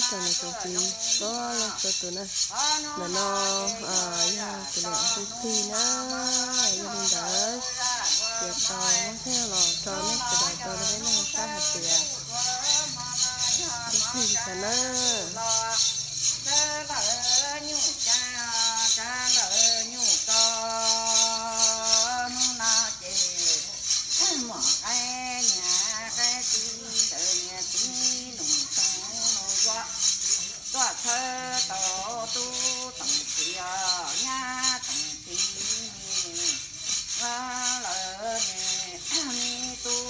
Tsoom niam tsoom txiv txhua leej txhua tus na, ntawm no yog tus niam hu plig na, yog li ntawd ces tau muab thiaj los tso nej sawv daws tau peb mloog saib hais tias hu plig li cas na. Tuaj tshawb tau tub Toom Txiv os, nyab Toom Txiv, lawv me tub,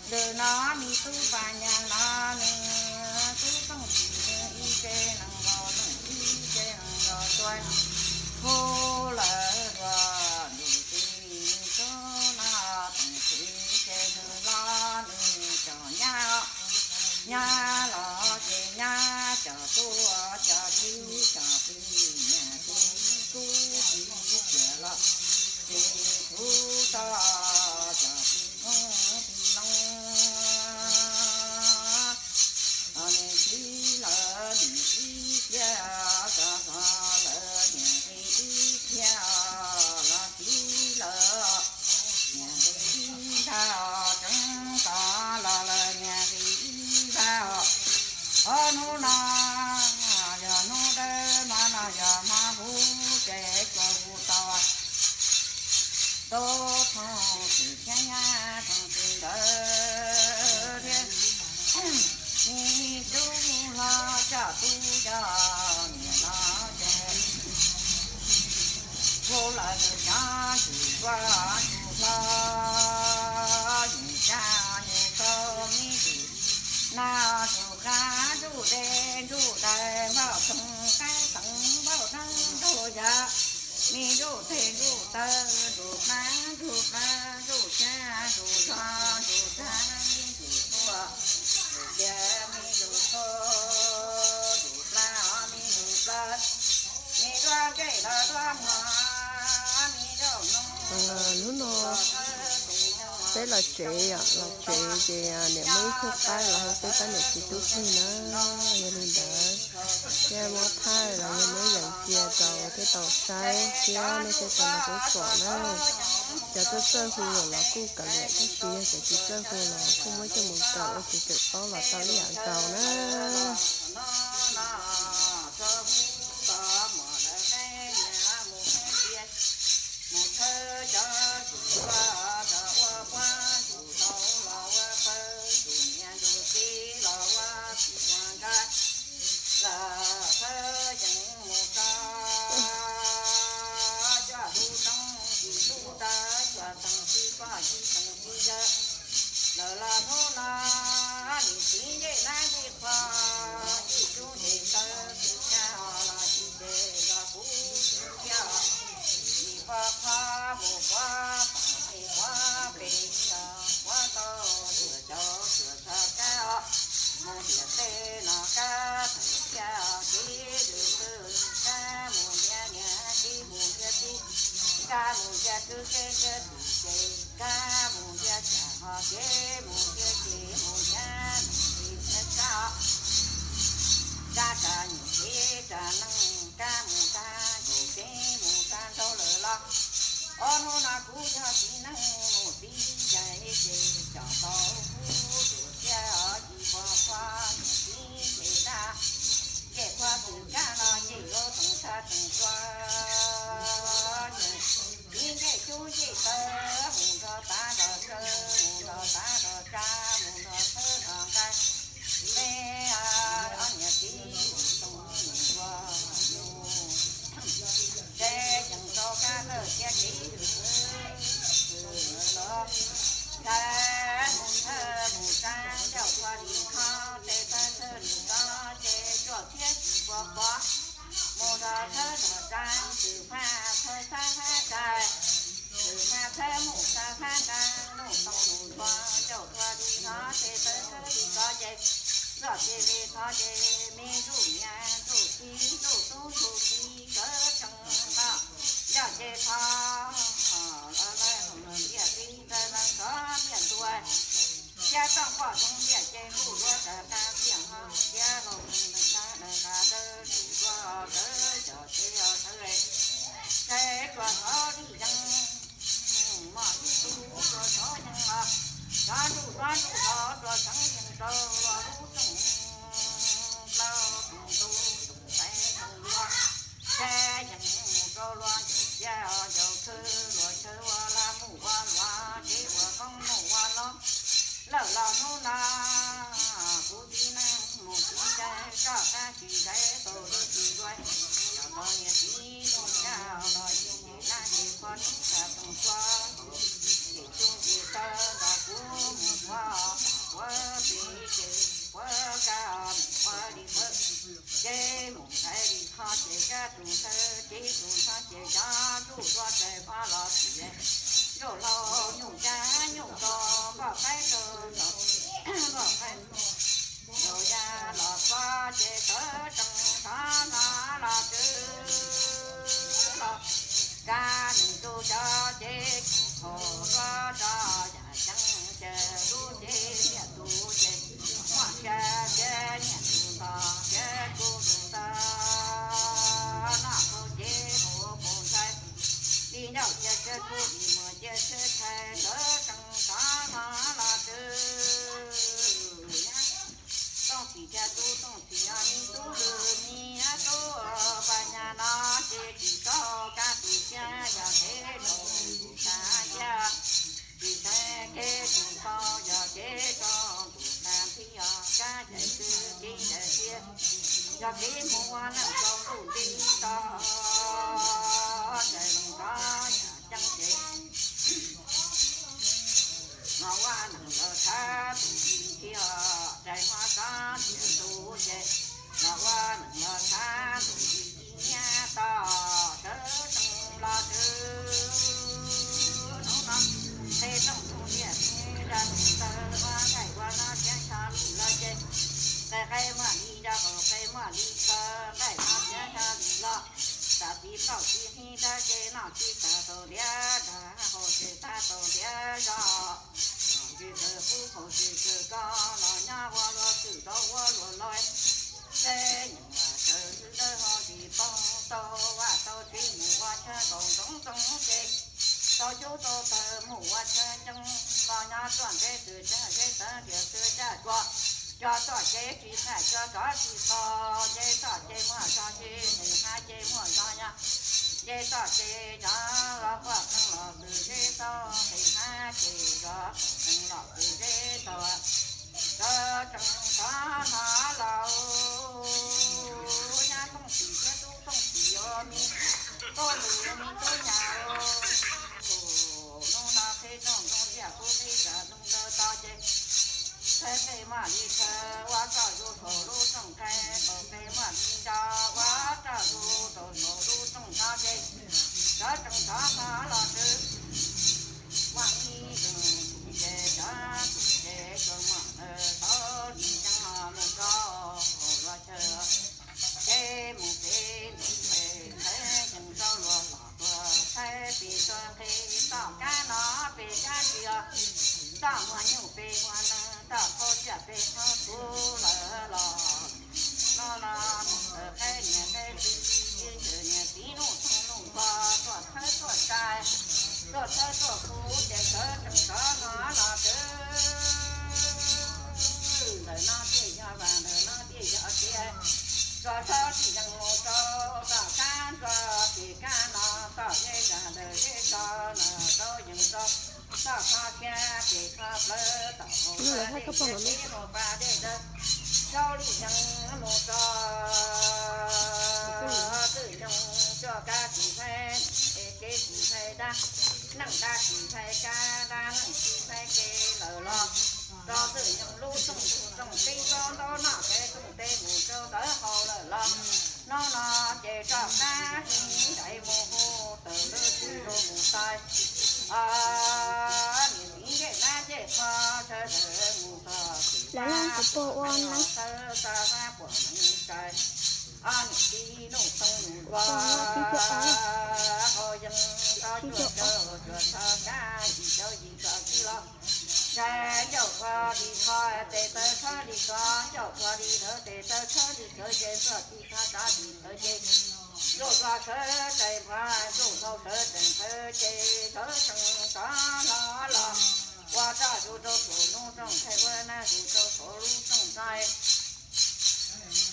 ntawm no me tub Pas Nyas no nws tub Toom Txiv nws ib tse nees nkaum, Toom Txiv ib tse nees nkaum tuaj, hu lawv dua ntus txiv nws tub no Toom Txiv ces nws los nws cov nyab, nyab los ces nyab cov tub cov txiv cov txiv niam txiv tub txiv txiv los ces kuv tso cov txiv koob txiv loo, nws txiv lawv nws ib thiab, cov hlob lawv niam txiv ib thiab, los txiv lawv niam txiv ib ntag, tseev tod los lawv niam txiv ib ntag. Ob hnub no yog hnub dawb, hmo no yog hmo huv, ces tsuas hu tau tub Toom Txiv thiab nyab Toom Txiv nkawd thiab me tub hlob coj tub coj niam los ces hu lawv tus cov ntsuj plig ntsuj hlob, yus cab yus tau me ntsis noj ntsuj qab ntsuj dej ntsuj daig, npauj toog qaib toog npauj dawb npauj yawg, me ntsuj teg ntsuj taw ntsuj plab ntsuj plab ntsuj cab ntsuj zog ntsuj zag me ntsuj tuaj ntsuj cia me ntsuj tuaj ntsuj plab os me ntsuj plab, me duab ntsej los duab muag me zaub nus. Hnub no peb los tsev, los tsev ces niam muab ib tug qaib los hu peb pab niam txiv tub plig na. Yog li ntawd thiaj muab thaij los yog muab yees cia rau thiaj tau saib thiab nej thiaj tau nrog peb pom na. Cov txawj txawj hu lawm los kuj kav liam, tab sis yog cov tsis txawj hu los kuj muab coj mus kaw ua tsis txawm paub los tau ib yam nkaus na. Mus thawb cov ntsuj ua, cov ua puab ntsuj tau los ua pawg ntsuj niam ntsuj txiv los ua txiv ua nkawd los thawb yees mus tso, coj hu toog tsis hu tawv, coj toog tsis poj tsis toog tsis yawg lawm los hnub no nim txiv ncej nab ncej qhuav ncej cub ncej taw tsis tshaj los tsis ncej los kuv tsis thiab. Tsis pom qhov mus quav pom tsis quav pem os, quav tau ruam caum ruam txog kab os, mus ntiaj teb no kab tawm thiab os, txiv lwm lwm kab mus ntiaj niam, txiv mus ntiaj txiv, kab mus ntiaj kwv kev ntiaj tij ces kab mus ntiaj tsav ho kev mus ntiaj txiv mus ntiaj txiv ntiaj tsav os, kab tsav nyuj kev tsav neeg, kab mus tsav nkaus kev mus tsav nraug lawm los. Ob hnub no kuv yog txiv neej mus txiv yaig ces coj tau kuv tus thiab os, tsis pom qhov niam txiv ncej nab ncej qhuav txwm kab no ncej lub toog tshaj toog tua, txiv ncej cub ncej taw mus nrog tav nrog chaw, mus nrog tav nrog tsav, mus nrog thawb nrog nqaij, me ob niam txiv mus toog mus tua mus, ces yeej rau kab tawj thiab kev lwm lwm los, ntawd mus thawb mus tsav ncauj qhuav li qhov, tej tawb thawb li qhov, ces ruaj thiab tsis pom qhov, mus nrog thawb nrog tsav, xwm faj thawb xab fab tsav, xwm faj thawb mus xab fab nqaij, nug toog nug tua, ncauj qhuav li qhov, tej tawb thawb li qhov ces, ruaj ces li qhov ces, me ntsuj niam ntsuj txiv ntsuj tub ntsuj txiv nkawd tseem los, yog ces qhov los lawv ntiaj txiv ntawd los nrog ntiaj ntua, thiab toj poj zoo ntiaj Ces ntuj dua tawm qab tiaj ho thiab los mus nws qab nws qab dawb tus dua dawb cov ces yog thawv, ces rua xov li yees mos ib tug rua xov yees los, cov ntuj dua ntuj dua rua xeev yees rau los lub rooj plaub tus ntuj tus tais tus dua, ces yees mus rau luag ncaus cia ncaus khwb luag chaw ua laj mus ua luag ces ua qoob mus ua loj. Lawm los hnub no kuv tib neeg mus tib ncaig roj qab tsis ncaig tau lub tsis duav, yog tau niam txiv mus ncaj los yus ces nab ces khuav tsis tag toog khuav, ces tub ces taw nrog kuv mus khuav, khuav pem ces khuav kab mus khuav li khuav, ces mus ntxhais li kho ces kab tus ntxhais ces tus ntxhais ces cov ntuj dua ces khuav los txiv, yus laus nyuj cab nyuj tau npoj qaib rau tau npoj qaib. Laus ya los txog ces sawv tsees tov no los twb los, kab nws tus cov ces thaum tuaj rau yam ceeb ces lub ces niam tus ces muaj sia ces niam tus nto ces kuv tus ntawd noj kuv ces kuv kuv ntxhais li ncauj cia cia kuv li muag cia cia thais sawv tsees tov no los twb Tooj Txhim thiab Tub Tooj Txhim yog me tub lwm me tub paj nyaj no ces tsis tau kab tus thiab yog kev rau tus tas yaj, tsis tau kev tus tau yog kev rau tus tas thiab yog kab ncaim twg kev ncaim thiab, yog kev mus ua neej rau ntuj nti tau, ces los tov yam ceeb ces los ua neej los txhab tus thiab, ces ua txhab tias tus ces los ua neej los txhab tus nyiam tau sawv tsees los twb hnub no qe rooj ntug tiaj zaj ntawd ua nqaij ua no thiab ntsha li los ces nqaij qe muaj li nco hauv qe muaj li kho nqaij no thiab ntsha li los tam tib txauj tib hib dab ces noj tsis tag tau tiav dag hauv tsis tag tau tiav zog, tsis txawj qub hauv tsis txawj koj los nyob ua luag twm rau ua luag loj, ces nyeem ua sawv dawb ho tsis poob tau vaj tau tsev mus ua chaw nkaus ntxoov ntxoo ces tau cub tau taws mus ua chaw ncees los nyob tuaj ntev twm tsev zeb tawv tias twb caj tsuas, cov txoj ces tsis txhais cov rov tsis txhos ces txoj ces muaj txoj ces nqis hab ces muaj txoj nyob, ces txoj ces cov los quaj qees los twm zeb tau nqis hab ces zov qees los twm zeb tau, sawv tsees tov no los nyab Tooj Txhim thiab Tub Tooj Txhim yog me tub lwm me tub nyab, hnub no qhib rooj ntoo tiaj qub qhib tsam ntoo ntawd tau ces Txhawb peb muaj li txhawb ua roj zus saum lub rooj nqaij, tau peb muaj li nco ua roj zus rau saum lub rooj nqaij ces, cov tseem thov qhov los twb muaj li zus ces cov zus ces tsuas muaj ntawd tau li cas mus rau los chaw ces mus pem ntawm pem Txhawb yeej rau luag los tuag Txhawb pem tuag nqis toj kab no pem kab tsis yog toj muag nyuj pem muag neeg toj qhov tsiaj pem qhov txhuv lawm los no los mus ntawm qheb niam qheb txiv, ntawm niam txiv nuj txoog nuj npog tuaj Txhawb tuaj sai, tuaj Txhawb tuaj kuv ces Txhawb tseem rov no los twb ntawm no thiaj yog vaj ntawm no thiaj yog tsev, tso Txhawb tsis yeej mus rau tom kab ntxo pem kab no tom zej zos ntawm zej zos no rau yeej rau toj kho kiag pem kho plawv tom hauv Txhawb dej zej pem mus pas dej ntawd rau li yeej mus rau Twm Nyoog coj kab tsis ntshai, kev tsis ntshai dab, neej dab tsis ntshai kab dab, neej tsis ntshai kev lawm los rau Twm Nyoog lub rooj ntug rooj teb ntaub ntaub noj kev rooj teb mus rau ntawd hauv lawm los hnub no ces rov qab hli nraim mus hu tawm lub tsis zoo mus tais, niam txiv ncej nab ncej qho sawv daws mus txog xwm fab puam neeg los sawv txog fab puam neeg tais, niam txiv nuj txoog nuj npog hau yeej tso cuag caug cuag txog kab yim caug yim txog kwj los Ntsaws ncauj kho li kho, tes taw tshawb li kho, ncauj kho li thawv, tes taw tshawb li thawv, ces txoj ci thaj tsam li thawv ces, ntsuj ntsuag sawv tsees nphav, ntsuj nthaus sawv tsees nphav ces sawv tsees rov hlo los, ua roj zus rau saum lub rooj nqaij, ua nab zus rau saum lub rooj nqaij.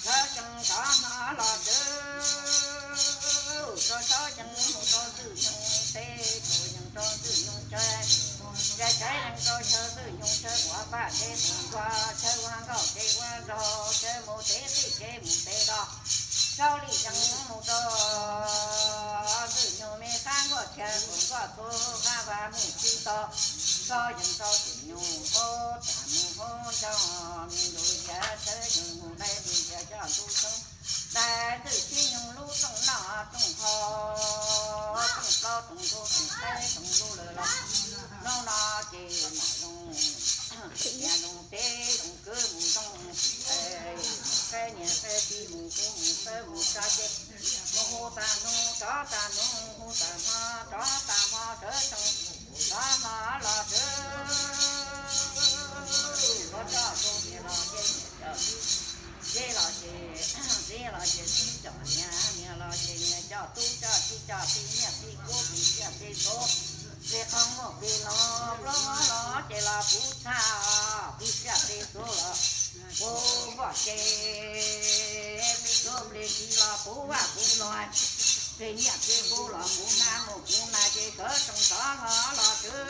Sawv tsees rov hlo los txwv, rau sawv yees mus rau ntxwg nyoog teb, rau yees rau ntxwg nyoog chaw, chaw yees rau chaw ntxwg nyoog, chaw ua paj teb mus ntxuag, chaw ua nkauj teb ua nraug, chaw mus teb qij teb mus teb los, sawv li yees mus rau ntxwg nyoog me qab nkuaj tshia mus nkuaj txhua qab vaj mus tsis tau, sawv yees rau ntxwg nyoog hauv txaj mus hauv ncoo, me lus yam sawv yees mus dai lus yam coj ntuj xyoob, dai ntxwg tib nyoog lub rooj noj rooj haus, rooj plaub rooj ntug rooj teb rooj lub lawm los, hnub no ces mam zoo niam zoo teb zoo kwv mus zoo, qe niam qe txiv mus kuv mus sawv mus tsa ces, mus hu tag nug rov tag nug, hu tag hmo rov tag hmo, sawv tsees rov hlo los txwv, ua roj rau niam los ces niam coj txiv, txiv los ces, txiv los ces txiv coj niam, niam los ces niam coj tub, coj txiv, coj txiv niam txiv kub, txiv tsiaj txiv txhu, txiv qoob muaj txiv los plaub los ces los puv tshaj, txiv tsiaj txiv txhu los puv npoj ces, txiv kub txiv txiv los puv vaj puv no, txiv niam txiv kub los puv nab mus puv na ces sawv tsees rov hlo los txwv,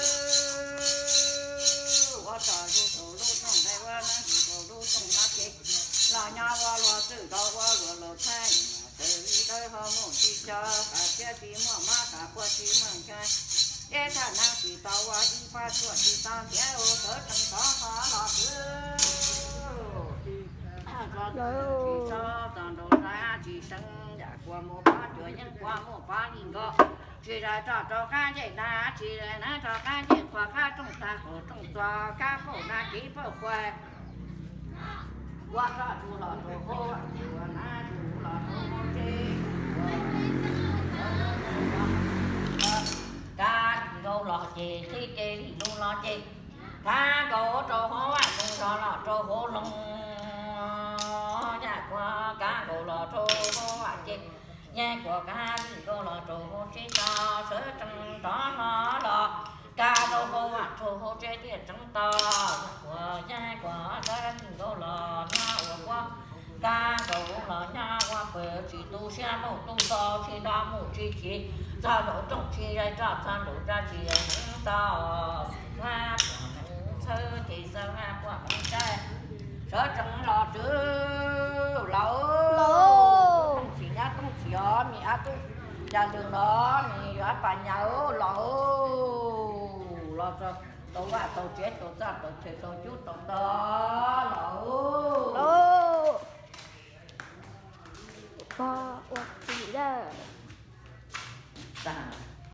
ua roj zus rau lub rooj nqaij, ua nab zus rau lub rooj nqaij ces, los nyob ua luag txwj nkaus ua luag laus thaij, tawm li dawb ho mus tsis tso, qas thiab tsis muaj mob, qas puas tsis muaj nkeeg, deb thaj neeb tsis tau ua ib pab, tshuaj tsis tau ntiav, sawv tsees rov hlo los txwv. Tsis tso txog nraum zab tsis seev, yam kuas mus pab cuam yeej kuas mus pab li nkaus, tsis zais roj rau qab ncej na, tsis zais neeb rau qab ncej, qhuas qab rooj tag qaum rooj txos, kab pauj na kiv pauj qhuas, ua roj zus los rau hauv vaj ces, ua nab zus los rau hauv tsev, kab li nkaus los ces qhib ke li lus los ces, kab nkaus rau hauv vaj, nkaus los rau hauv loog, yam kuas kab nkaus los rau hauv vaj ces, yeej kuas kab li nkaus los rau hauv tsev tso, sawv tsees rov hlo los, kab rau hauv vaj rau hauv tsev tiaj tseev tod, kuas yeej kuas kab li nkaus los nyob ua puab, kab nkaus los nyob ua pawg, tsis tu siab mus tu txog, tsis nrog mus tsis chim, txog nraum rooj tsis zais roj, txog nraum zab tsis zais neeb tod, xwm fab pom neeb txhawb ces xwm fab pom neeb saib, sawv tsees los txwv laus. Tooj txhim nyab tooj txhim os, me ab tub, yam lwm los me yuav pas nyas laus, los txog tau vaj tau tsev tau txaj tau chaw tau cub tau tog laus. Pog ua txiv lawm. Tag.